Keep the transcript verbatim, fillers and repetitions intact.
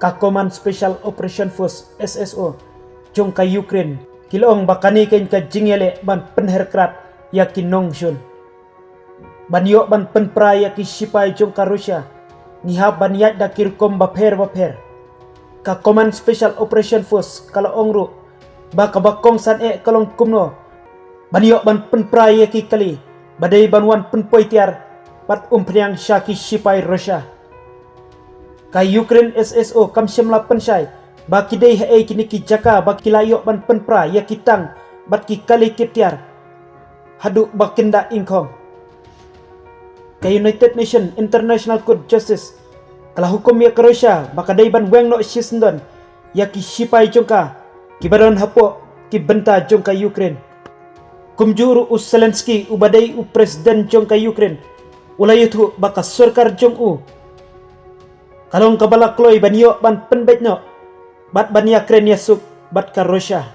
Ka Command Special Operation Force, S S O, jong ka Ukraine ki la ong ba kane ka jingïaleh ban pynher krad ïa ki nongshun ban ïoh ban pynpra ïa ki shipai jong ka Russia. Ngi hap ban ïaid da ki rukom bapher bapher. Ka Command Special Operation Force ka la ong ruh ba kaba kongsan eh ka long kumno ban ïoh ban pynpra ïa ki kali ba dei ban wan pynpoi tiar bad umphniang sha ki shipai Russia. Ka Ukraine S S O kam shym la pynshai ba ki dei haei kine ki jaka ba ki la ïoh ban pynpra ïa ki tank bad ki kali kit tiar haduh ba kin da ingkhong. Ka United Nations International Court Justice ka la hukum ïa ka Russia ba ka dei ban weng noh shisyndon ïa ki shipai jong ka kiba don hapoh ki bynta jong ka Ukraine. Kumjuh ruh u Zelensky uba dei u president jong ka Ukraine u la ïathuh ba ka sorkar jong u ka long kaba la kloi ban ïoh ban pynbeit noh bad ban ïakren ïasuk bad ka Russia.